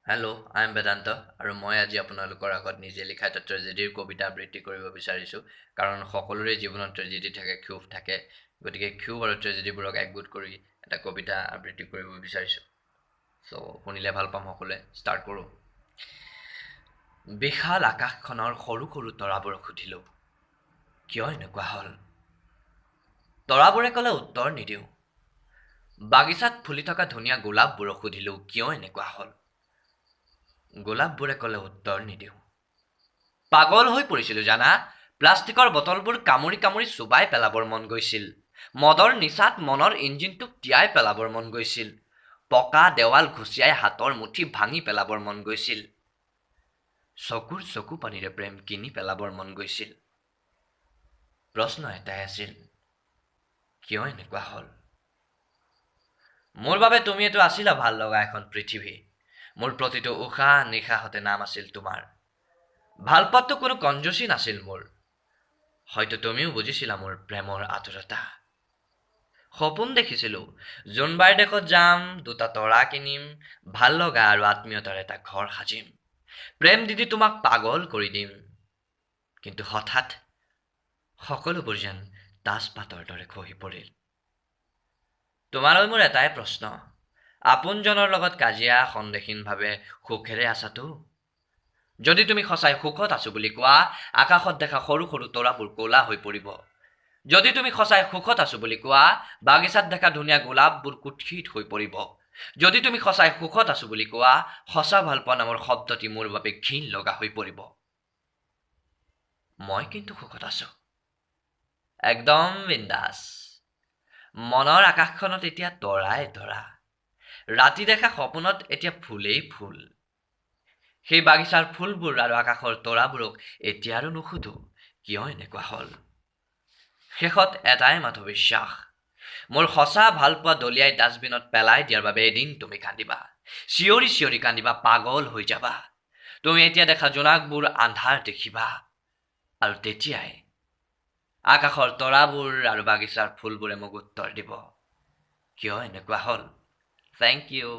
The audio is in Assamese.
Hello, I am Vedanta আৰু মই আজি আপোনালোকৰ আগত নিজে লিখা এটা ট্ৰেজেডিৰ কবিতা আবৃত্তি কৰিব বিচাৰিছোঁ, কাৰণ সকলোৰে জীৱনত ট্ৰেজেডি থাকে, ক্ষোভ থাকে। গতিকে ক্ষোভ আৰু ট্ৰেজেডিবোৰক একগোট কৰি এটা কবিতা আবৃত্তি কৰিব বিচাৰিছোঁ। চ' শুনিলে ভাল পাম সকলোৱে। ষ্টাৰ্ট কৰোঁ। বিশাল আকাশখনৰ সৰু সৰু তৰাবোৰক সুধিলোঁ, কিয় এনেকুৱা হ'ল? তৰাবোৰে ক'লে, উত্তৰ নিদিওঁ। বাগিচাত ফুলি থকা ধুনীয়া গোলাপবোৰক সুধিলোঁ, কিয় এনেকুৱা হ'ল? গোলাপবোৰে ক'লে, উত্তৰ নিদিওঁ। পাগল হৈ পৰিছিলোঁ জানা, প্লাষ্টিকৰ বটলবোৰ কামুৰি কামুৰি চোবাই পেলাবৰ মন গৈছিল। মদৰ নিচাত মনৰ ইঞ্জিনটোক তিয়াই পেলাবৰ মন গৈছিল। পকা দেৱাল ঘুচিয়াই হাতৰ মুঠি ভাঙি পেলাবৰ মন গৈছিল। চকুৰ চকু পানীৰে প্ৰেম কিনি পেলাবৰ মন গৈছিল। প্ৰশ্ন এটাই আছিল, কিয় এনেকুৱা হ'ল? মোৰ বাবে তুমি এইটো আছিলা ভাল লগা এখন পৃথিৱী। মোৰ প্ৰতিটো উশাহ নিশাহতে নাম আছিল তোমাৰ। ভালপোৱাততো কোনো কঞ্জুচি নাছিল মোৰ। হয়তো তুমিও বুজিছিলা মোৰ প্ৰেমৰ আতুৰতা। সপোন দেখিছিলোঁ, জোনবাইৰ দেশত যাম, দুটা তৰা কিনিম, ভাল লগা আৰু আত্মীয়তাৰ এটা ঘৰ সাজিম, প্ৰেম দিদি তোমাক পাগল কৰি দিম। কিন্তু হঠাৎ সকলোবোৰ যেন তাজপাতৰ দৰে খহি পৰিল। তোমালৈ মোৰ এটাই প্ৰশ্ন, আপোনজনৰ লগত কাজিয়া সন্দেহহীনভাৱে সুখেৰে আছাতো? যদি তুমি সঁচাই সুখত আছো বুলি কোৱা, আকাশত দেখা সৰু সৰু তৰাবোৰ ক'লা হৈ পৰিব। যদি তুমি সঁচাই সুখত আছো বুলি কোৱা, বাগিচাত দেখা ধুনীয়া গোলাপবোৰ কুৎসিত হৈ পৰিব। যদি তুমি সঁচাই সুখত আছো বুলি কোৱা, সঁচা ভালপোৱা নামৰ শব্দটি মোৰ বাবে ঘিণ লগা হৈ পৰিব। মই কিন্তু সুখত আছো, একদম বিন্দাছ। মনৰ আকাশখনত এতিয়া তৰাই তৰা, ৰাতি দেখা সপোনত এতিয়া ফুলেই ফুল। সেই বাগিচাৰ ফুলবোৰ আৰু আকাশৰ তৰাবোৰক এতিয়া আৰু নুসুধো, কিয় এনেকুৱা হ'ল? শেষত এটাই মাথো বিশ্বাস, মোৰ সঁচা ভালপোৱা দলিয়াই ডাষ্টবিনত পেলাই দিয়াৰ বাবে এদিন তুমি কান্দিবা, চিঞৰি চিঞৰি কান্দিবা, পাগল হৈ যাবা। তুমি এতিয়া দেখা জোনাকবোৰ আন্ধাৰ দেখিবা, আৰু তেতিয়াই আকাশৰ তৰাবোৰ আৰু বাগিচাৰ ফুলবোৰে মোক উত্তৰ দিব, কিয় এনেকুৱা হ'ল? Thank you.